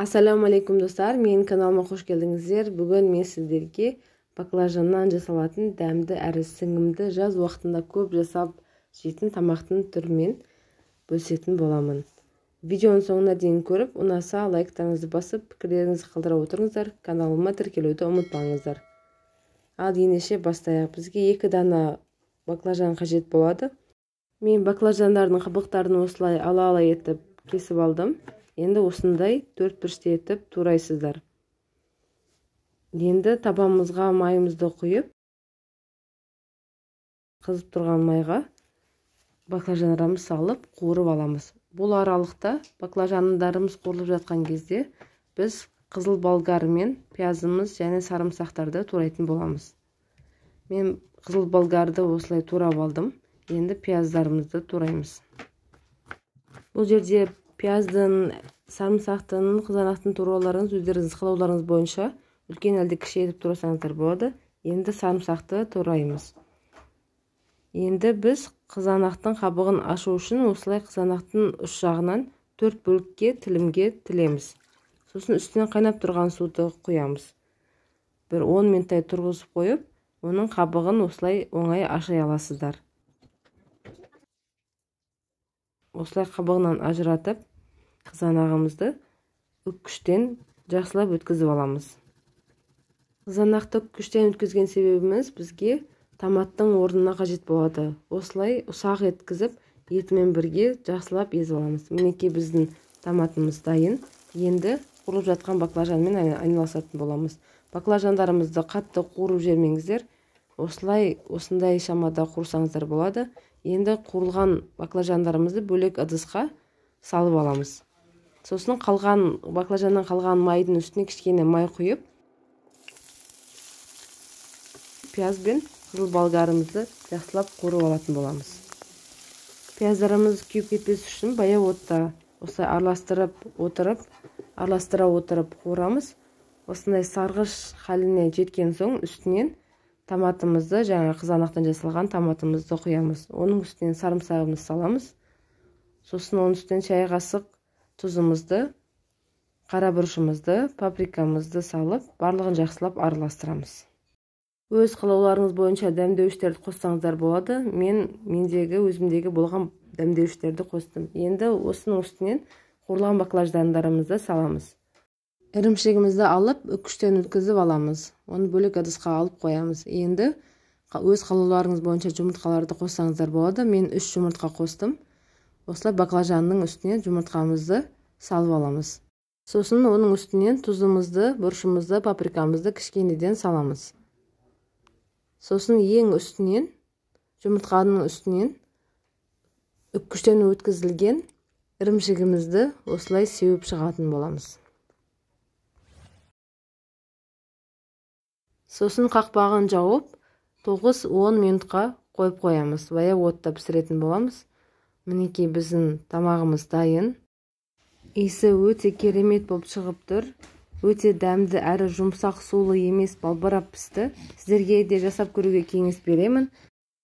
Ассалаумағалейкум достар, менің каналыма қош келдіңіздер. Бүгін мен сіздерге баклажаннан жасалатын дәмді әрі сіңімді жаз уақытында көп жасап жейтін тамақтың түрімен бөлісетін боламын. Видеоның соңына дейін көріп, ұнаса лайктарыңызды басып, пікірлеріңізді қалдыра отырыңыздар. Каналыма тіркелуді ұмытпаңыздар. Ал ендеше бастайық. Бізге 2 дана баклажан қажет болады. Мен баклажандардың қабықтарын осылай ала-ала етіп кесіп алдым. Енді осындай төрт бұрышты етіп турайсыздар. Енді табамызға майымызды құйып, қызып тұрған майға баклажандарымызды салып қуырып аламыз. Бұл аралықта баклажандарымыз қуырылып жатқан кезде біз қызыл болгар мен пиязымыз және сарымсақтарды турайтын боламыз. Мен қызыл болгарды осылай турап алдым. Енді пияздарымызды тураймыз. Бұл жерде пияздың, сарымсақтың, қызанақтың турауларыңыз өздеріңіз қалауларыңыз бойынша үлкен әлде кіші етіп турасаңыздар болады. Енді сарымсақты тураймыз. Енді біз қызанақтың қабығын ашу үшін осылай қызанақтың ұш жағынан 4 бөлікке тілімге тілеміз. Сосын үстінен қайнап тұрған суды құямыз. Бір 10 минуттай тұрғызып қойып, оның қабығын осылай оңай аша аласыздар. Осылай қабығынан ажыратып, қызанағымызды үккіштен жақсылап өткізіп аламыз. Қызанақты үккіштен өткізген себебіміз бізге томаттың орнына қажет болады. Осылай ұсақ еткізіп, етімен бірге жақсылап езіп аламыз. Мінекей біздің томатымыз дайын. Енді қуырылып жатқан баклажанмен айналысатын боламыз. Баклажандарымызды қатты қуырып жібермеңіздер. Осылай осындай шамада қуырсаңыздар болады. Енді қуырылған баклажандарымызды бөлек ыдысқа салып аламыз. Сосын қалған баклажаннан қалған майдың үстіне кішкене май құйып, пияз бен қызыл болгарымызды жақсылап қуырып алатын боламыз. Пияздарымыз күйіп кетпес үшін баяу отта осылай араластыра отырып қуырамыз. Осындай сарғыш халіне жеткен соң үстінен томатымызды, жаңа қызанақтан жасалған томатымызды құямыз. Оның үстінен сарымсағымызды саламыз. Сосын оның үстінен шай қасық тұзымызды, қара бұрышымызды, паприкамызды салып, барлығын жақсылап араластырамыз. Өз қалауларыңыз бойынша дәмдеуіштерді қоссаңыздар болады. Мен өзімдегі болған дәмдеуіштерді қостым. Енді осының үстінен қуырылған баклажандарымызды саламыз. Ірімшігімізді алып, үккіштен өткізіп аламыз. Оны бөлек ыдысқа алып қоямыз. Енді өз қалауларыңыз бойынша жұмыртқаларды қоссаңыздар болады. Мен 3 жұмыртқа қостым. Осылай баклажанның үстіне жұмыртқамызды салып аламыз. Сосын оның үстінен тұзымызды, бұрышымызды, паприкамызды кішкенеден саламыз. Сосын ең үстінен, жұмыртқаның үстінен үккіштен өткізілген ірімшігімізді осылай сеуіп шығатын боламыз. Сосын қақпағын жауып, 9-10 минутқа қойып қоямыз. Баяу отта пісіретін боламыз. Мінекей біздің тамағымыз дайын. Иісі өте керемет болып шығып тұр. Өте дәмді әрі жұмсақ, сулы емес, балбырап пісті. Сіздерге де жасап көруге кеңес беремін.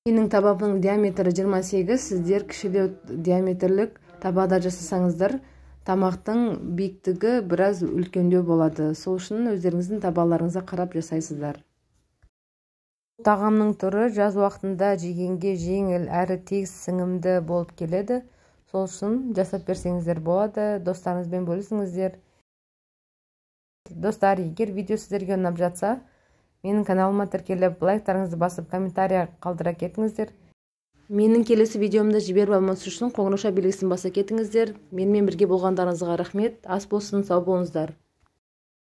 Менің табамның диаметрі 28, сіздер кішілеу диаметрлік табада жасасаңыздар, тамақтың биіктігі біраз үлкендеу болады. Сол үшін өздеріңіздің табаларыңызға қарап жасайсыздар. Тағамның түрі жаз уақытында жегенге жеңіл әрі тез сіңімді болып келеді. Сол үшін жасап берсеңіздер болады, достарыңызбен бөлісіңіздер. Достар, егер видео сіздерге ұнап жатса, менің каналыма тіркеліп, лайктарыңызды басып, комментария қалдыра кетіңіздер. Менің келесі видеомды жіберіп алмас үшін қоңырауша белгісін баса кетіңіздер. Менімен бірге болғандарыңызға рахмет. Ас болсын, сау болыңыздар.